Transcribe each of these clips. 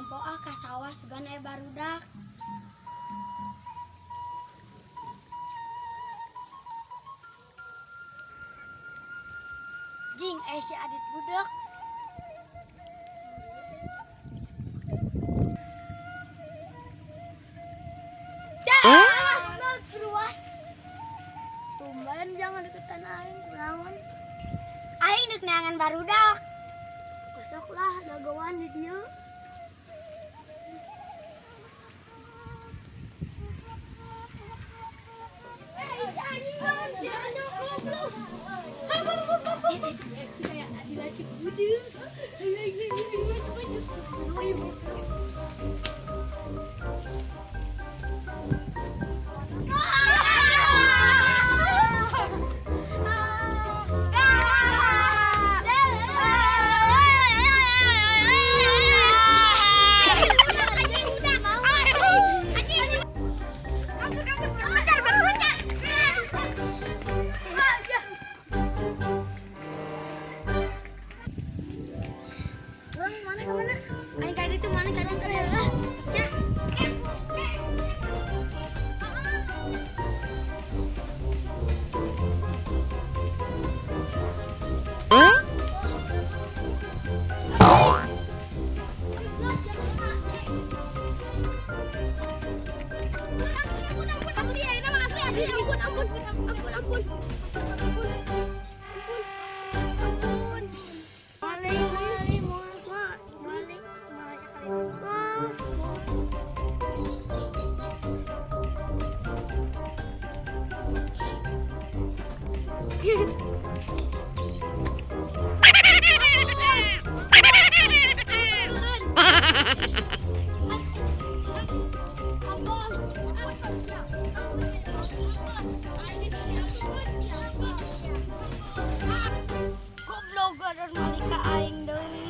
Nempo ah ka sawah, sugan aya barudak. Jing, eh si Adit budak. Dah, luas. Tumben jangan deketan aing, kunaon? Aing deuk neangan barudak. Besok lah dagoan di dieu. Orang mana kemana? Aing ka ditu, mana ka ditu ya? Ya. Ampun, ampun, ampun, ampun, ampun, ampun. Maling, maling, maling, maling. Goblok, gadar malika aing deui.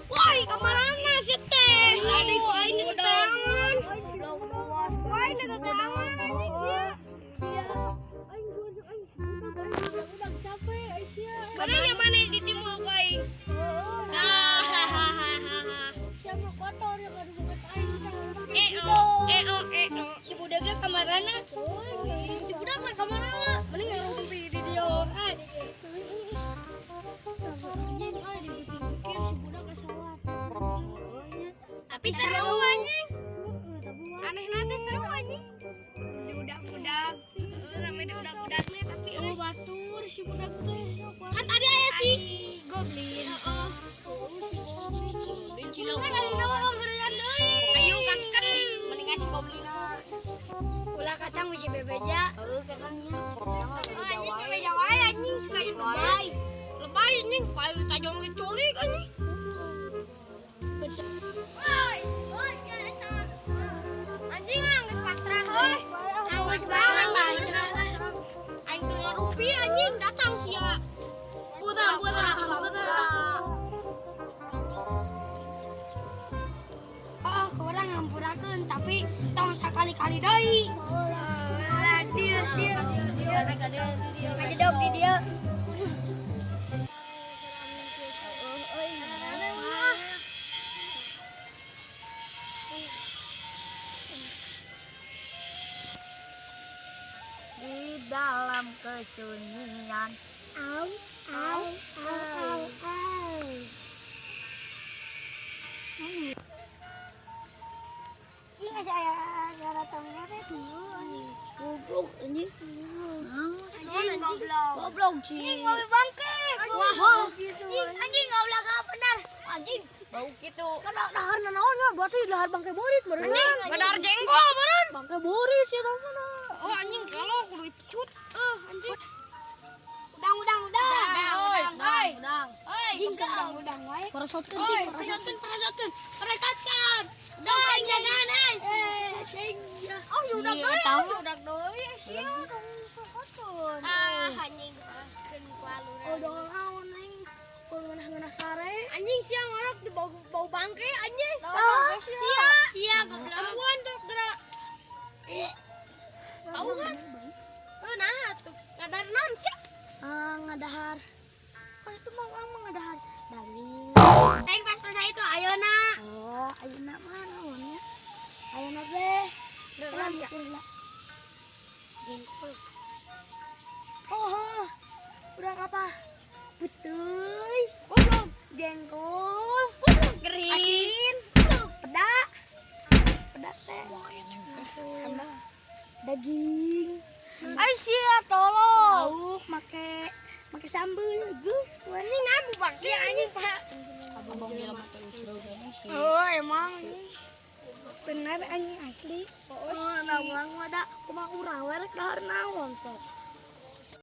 Woi, kemana sih teh? Tadi ku aing diteangan. Woi, diteangan anjing sia. Bener yang mana ditimbul ku aing? Hahaha. Siapa kotor yang ada bukat aing? Eh oh, eh oh, eh oh. Si budaknya kamarana? Si budak mah kamarana? Mending ngarumpi di dieu. Anjing, ay dipikir-pikir si budak kesolat. Tapi seru anjing. Aneh nanti seru anjing. Di budak-budak. Rame di budak-budaknya tapi Oh, batur si budak teh. Kan tadi aya si Goblin. Heeh. Oh, si Kan ayeuna mah pemberian deui. Ayo gaskeun. Mending si goblina. Ulah kacang bisi bebeja. Anjing bebeja wae anjing kayak lebay. Lebay anjing kayak ditajong diculik anjing. Woi, woi, anjing ah geus pasrah euy. Geus banget aing keur ngarumpi anjing datang sia. Pura pura pura. Oh, kurang ngampurakeun tapi tong sakali-kali deui. Deal, deal, deal. Ngajedog di dieu. Di dalam kesunyian. Au, au, au, au, au. Ih, nggak aya suara tong ngeret. Goblok anjing. Anjing goblok. Goblok sih. Anjing mobil bangke. Wah, anjing anjing goblok gak benar. Anjing Bau gitu. Kan dahar naon ya, berarti dahar bangke borit meureun. Anjing benar jengkol meureun. Bangke borit sih tau mana. Oh anjing kalau kudu dipecut. Eh anjing. Udang udang udang. Udang udang Udang. Oi, udang udang wae. Parasotkeun Oi, sih, parasotkeun parasotkeun. Parasotkeun. Sok aing jagaan euy. Oh, si udang deui Ya. Jengkol. Oh, heuh. Urang apa? Peuteuy. Goblok. Jengkol. Kering. Asin. Peda. Peda teh. Sambal. Daging. Ay sia tolong. Lauk make make sambel geus. Ini nabu bangke anjing Pak. Abang jelema teh usreug sih. Oh, emang. Bener anjing asli. Oh, Oh, nah urang mah da kumaha urang we rek dahar naon sok.